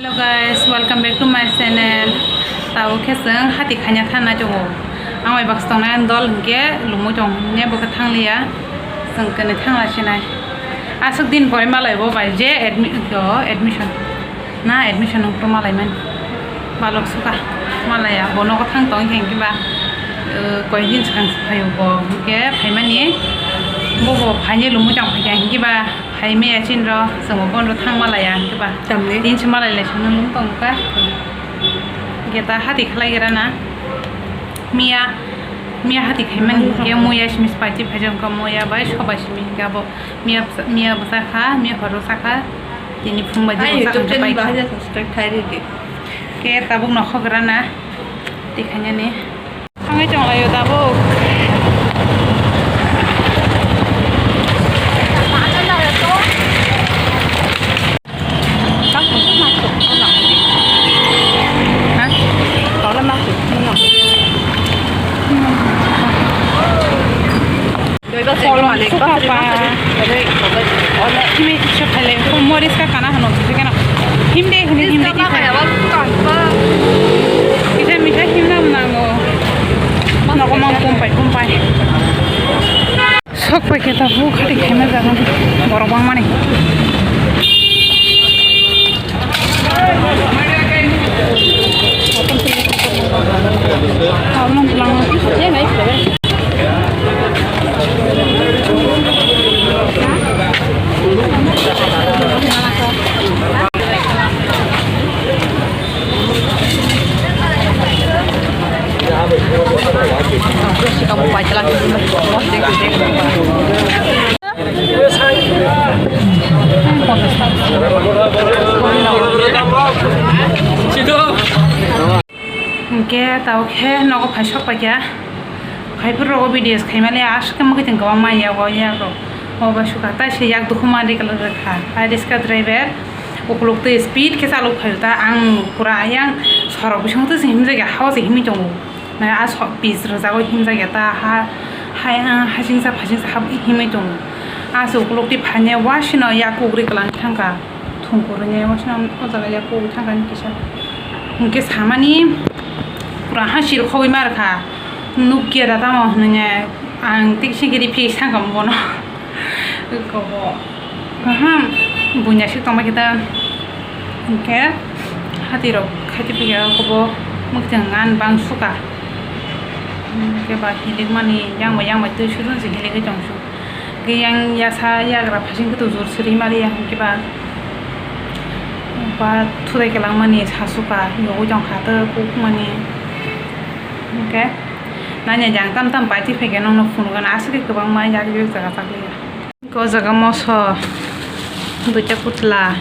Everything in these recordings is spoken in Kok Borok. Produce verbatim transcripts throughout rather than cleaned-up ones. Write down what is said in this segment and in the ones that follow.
Hello guys, welcome back to my channel. Tabuk khe chwng hati khaina thangna tongo. Ang bai baksa tongnai ani dol hinkhe lungwi tong hinkhe bo khe thangliya. Chwng kwnwi thangla sinai. Aswk din pore malai bo bai je admi-, o, admission. Na admission wngkhe malai mani. Balok suka malaya bo nogo thang tong hinkhe ba, uh, koi din swkang se phaio bo hinkhe phaimani. Bo bo phaini lungwi tong phaikha hinkhe ba. Hai maya chinro, chwngbo bono thang malaya, hinkhe ba. Tamni? Tin se malai lai songno nung tong kha. Geta hati khlai gira na. Miya, miya hati khai mani, hinkhe muya simi spicy phai jong kha, muya bai sobai simi hinkhe abo. Miya bwsa-, miya bwsa kha, miya horo sa kha. Tini phung bai. Ai, jebo YouTube sakha channel bai. Bahai subscribe khai ridi. Ke tabuk no khogra na. Tikhainani. Thangwi tonglaio tabuk. Ha? Kolom sukha pa. Himi kisa phale, moris ka kana hano, kisa kana. Him de, him de, him de, kisa. Kisa misa him nam nango. Nogo mang kumpai, kumpai. Sok pai khe tabuk hati khaima jaga. Borok bangmani. Hinkhe tabuk khe nogo phai sok paikha. Phaiphuru rogo videos khaimani aswk khe mwkhwtwng kwbangma yago yakrok. Obo sukha tai se yak dukhuma de kwlwk rwkha. Ai riska driver ukuluk twi speed khe chalok phaio ta ang pura ayang sorok bising twi se himjak ya hao se himwi tongo. Mane a sok pis rwjago himjak ya ta ha, ha, hasingsa phasingsa himwi tongo. A se ukuluk twi phainai wasino yak kugri kwlangwi thangkha. Thung kwrwini wasino o jaga yak kugwi thangkha kisa. Hinkhe samani pura ha sirkhogwi ma rwkha. Nukya da tamo hwnwi ang tei kisa khe riphi thangkha bono. Kobo kaham bunya sik tongma kita. Hinkhe hati rok khaiti phaikha kobo mwkhwtwng ngan bang suka. Hinkhe ba hilik mani yang bai yang bai twi sudun se hiligwi tong su. Hinkhe yang yasa yagra phasing khe to jor siri maliya hinkhe ba. Ba thudai kwlangmani sa suka yogwi tongkha tei kukmani. Hinkhe nanya jang tam tam pai twi phaikhe nokno phunukgana aswk khe kwbangma yak yak jaga chakliya. Hinkhe o jaga moso duita putla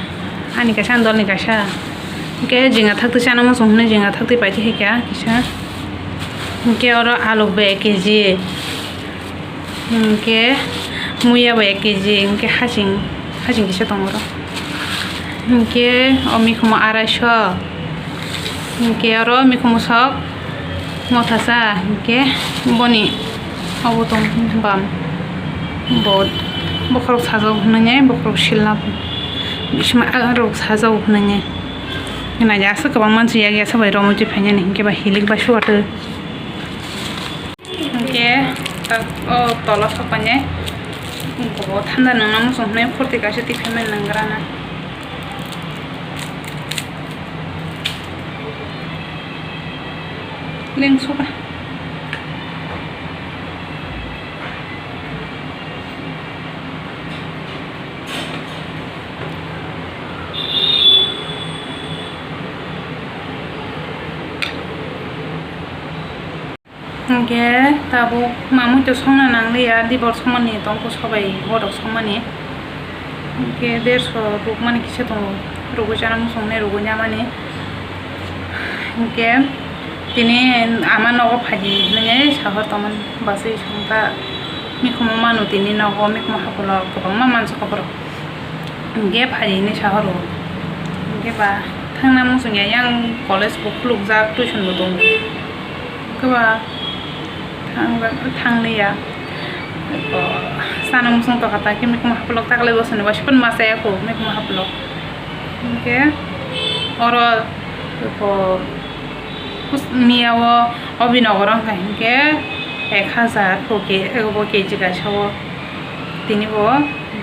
ani kaisa ani dolni kaisa. Hinkhe jinga thaktwi chana muchung hinwi jinga thaktwi pai twi khaikha kisa. Hinkhe oro alu bo ek kg. Hinkhe muya bo ek kg, hinkhe haching, haching kisa tongo oro. Hinkhe o mikhumo araisho. Hinkhe oro mikhumo sok mothasa, hinkhe boni obo tong bam. Bo bokhorok sajak hwnwi, bokhorok silna bisima rok sajak hwnwi. Naidi aswk kwbang mansi yak ya sabai romwi twi phainani, hinkhe ba hilik bai suwatwi. Hinkhe tak o tola sokmani bo thanda nangna muchung hwnwi phurti kaisa twi phaimani nangwrana. Lengsuka. Hinkhe tabuk mamui to songna nangliya, dibor songmani tongkho sobai borok songmani. Hinkhe derso rukmani kisa tongo, rugui chana muchungnai rugui namani. Hinkhe tini ama nogo phaidi hinwi sahor tongmani, bachwi songkha mikhumu manu tini nogo, mikhumu haphulo kwbangma mansukha borok. Hinkhe phaidi hinwi sahoro. Hinkhe ba thangna muchungya, yang college bo khulukjak, tuition bo tongo. Hinkhe ba thang-, thangliya. Chana muchung tongkha ta khe mikhumu haphulo taklai bosoni waisa phano ma chaya kho mikhumu haphulo. Hinkhe Oro ko kus-, miya o Abhinagar wngkha hinkhe ek hazar bo ke-, bo keji kaisa o tini bo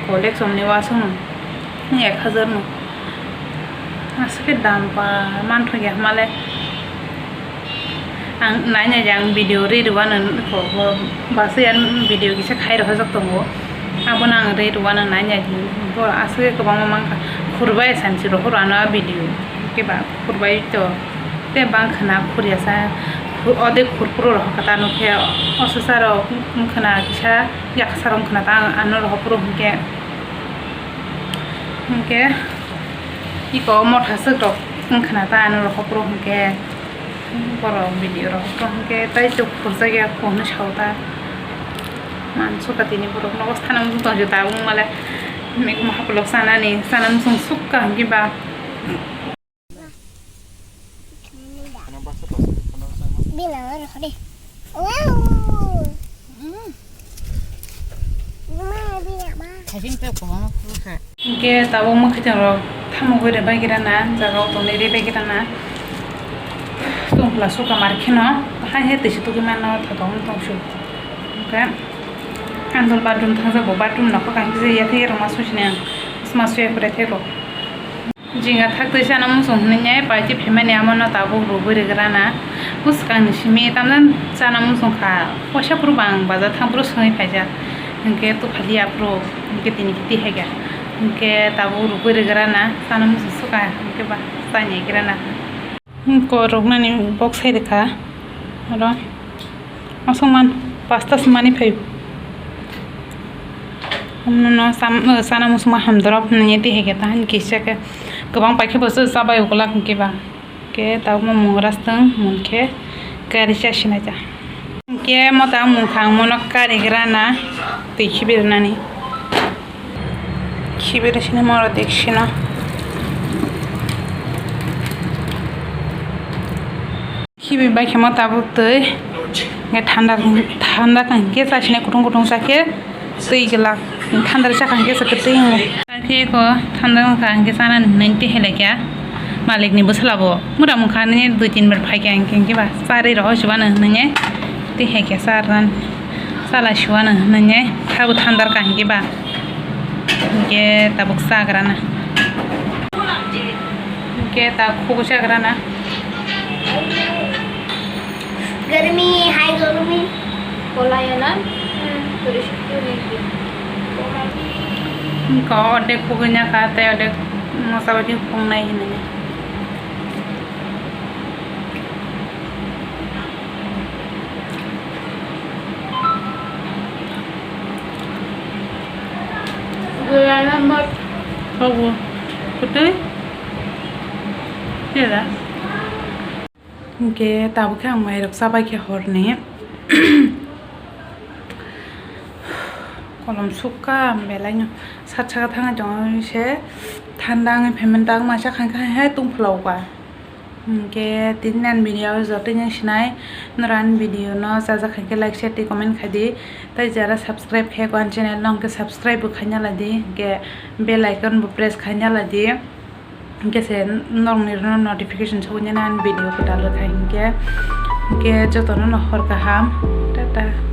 collection ni uasuk no ek hazar no aswk khe dam pa manthok ya hwnmale. Ang naina je ang video ri rwano ko, ko bwswi ang video kisa khai rwhajak tongo. Abono ang ri rwano naina je bo aswk kwbangma mankha. Khurbai sansi rw ano a video khe ba khurbai to tei bang khwna khurya sa khu-, ode khurphuru rw kha ta nukhe o swsa rok wngkhwna kisa yaksa rok wngkhwna ta ano rw phuru hinkhe hinkhe iko motha swk rok wngkhwna ta ano rw phuru hinkhe. Borok video rok hwnkhe tei chwk khurjakya kho hwnwi sao ta. Mansukha tini borok nogo sana muchung tongsi tabuk male mekma hapulok sanani sana muchung sukha hwnkhe ba. Hinkhe tabuk mwkhwtwng rok thamugwi rwbai gira na, jaga o tonwi rwbai gira na. Tungphla suka mar kheno hai hai twisi tugwi mano thatok wng tong su. Hinkhe andol bathroom thangjak bo, bathroom nokhor kaham khe ya thai rok ma suisini ang, ma suya kwrwi thai rok. Jinga thak twi chana muchung hwnwi nai paiti phaimani amo no tabuk rwgwi rwgrana. Bwskang ni simi tamjani chana muchung kha. Waisa phuru bang bazar thang phuru swngwi phaijak. Hinkhe tuphaliya phuru hinkhe tini khe tihaiga. Hinkhe tabuk rwgwi rwgrana chana muchung swkang hinkhe ba chani grana. Koroknani bok sai rwkha oro. Aswk man pasta se mani phai. Omono sam-, o, sana muchungma hamdorop hinwi tihai khe ta hani kisa khe kwbang paikhe bo se chabai ugulak hinkhe ba. Khe tabukma mung rastwng mung khe kari chasinai ta. Hinkhe mota mung kha ang mono kari grana twi khibi rwnani. Khibi rwsini moro deksino. Khibi bai khe mo tabuk twi. Hinkhe thanda, thanda kha hinkhe chasini kutung kutung chakhe twi glak. Thanda rwsa kha hinkhe se kwtwi wngo. Chakhe eko thanda wngkha hinkhe chanani hwnwi tihai laikha. Malikni bwsala bo mura mungkha nini dui tin bar phaikha hinkhe, hinkhe ba charwi rw chubanw hwnwi tihai khe charnani. Chala chubanw hwnwi thabo thandar kha hinkhe ba. Hinkhe tabuk chagrana. Hinkhe ta khubu chagrana. Garmi hai garmi. Kolaya na? Hmm. Turi shukri ni. Hinkhe ordek pugwi na kha, tei ordek mosa bai khe pungnai hinwi. Obo kwtwi. Tera. Hinkhe tabuk khe ang mairok chabai khe horni. Kolom sukha belaino sat saka thangwi tongo se thanda wngwi phaimani tak masa khankha hai tungphla o ba. Hinkhe tini ani video o jotoino sinai norok ani video no chajak khankhe like share tei comment khaidi tei jara subscribe khaiyako ani channel no hinkhe subscribe bo khaina laidi hinkhe bell icon bo press khaina laidi. Hinkhe se norokni rwno notification sogwi nani ani video kwtal rwkha hinkhe. Hinkhe jotono no hor kaham. Tata.